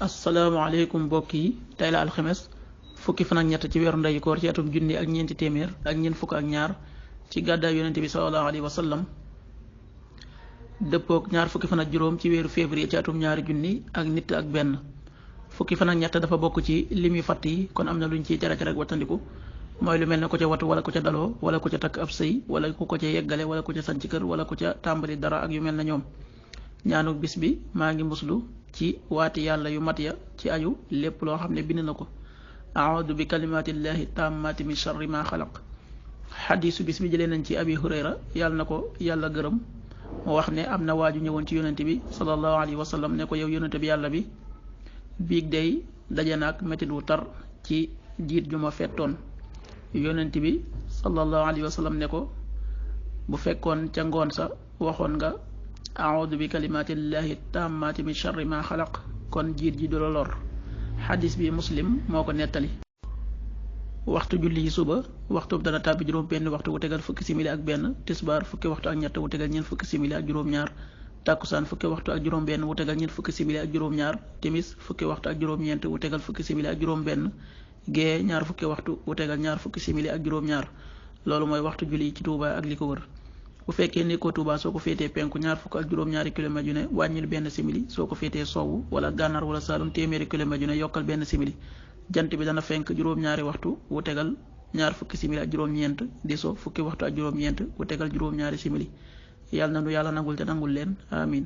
asalaamaaleykum mbokk yi tey la alxames fukki fan ak ñett ci weeru ndeyu koor ci atum junni ak ñeenti téeméer ak ñeent fukk ak ñaar ci gàddaay yonente bi sallallahu alayhi wa sallam dëppook ñaar fukki fan ak juróom ci weeru février ci atum ñaari junni ak nit ak benn fukki fan ak ñett dafa bokk ci lim yu fatt yi kon am na luñ ciy tere rek wattandiku mooy lu mel ne ko ca watu wala ko ca daloo wala ko ca takk ab sëy wala ku ko ca yeggale wala ko ca sanc kër wala ko ca tàmbali dara ak yu mel na ñoom ñaanu bis bi maa ngi muslu ci waati yàlla yu mat ya ci aju lépp loo xam ne bind na ko aaudu bi kalimatillahi tammati min sharri ma xalaq xadiisu bis bi jëlee nañ ci abi hurayra yàlla na ko yàlla gërëm mu wax ne am na waaju ñëwoon ci yonente bi sallallahu alayhi wa sallam ne ko yow yonente bi yàlla bi biig day daje naag métit wu tar ci jiit ju ma fettoon yonente bi sallallahu alayhi wa sallam ne ko bu fekkoon ca ngoon sa waxoon nga aaudu bi kalimatillahi tammati min sharri ma xalaq kon jiit ji du la lor xadis bi muslim moo ko nettali. waxtu julli yi suba waxtu dana tàbbi juróom benn waxtu wu tegal fukki simili ak benn tisbaar fukki waxtu ak ñett wu tegal ñeent fukki simili ak juróom ñaar tàkkusaan fukki waxtu ak juróom benn wu tegal ñeent fukki simili ak juróom ñaar timis fukki waxtu ak juróom ñeent wu tegal fukki simili ak juróom benn gee ñaar fukki waxtu wu tegal ñaar fukki simili ak juróom ñaar loolu mooy waxtu julli yi ci Tuuba ak li ko wër. bu fekkee nekkoo Tuuba soo ko féetee penku ñaar fukk ak juróom-ñaari kilomètres yu ne wàññil benn simili soo ko féetee sowwu wala gànnaar wala saalum téeméeri kilomètres yu ne yokkal benn simili jant bi dana fenk juróom-ñaari waxtu wu tegal ñaar fukki simili ak juróom-ñeent di so fukki waxtu ak juróom-ñeent wu tegal juróom-ñaari simili yàlla na nu yàlla nangul te nangul leen amin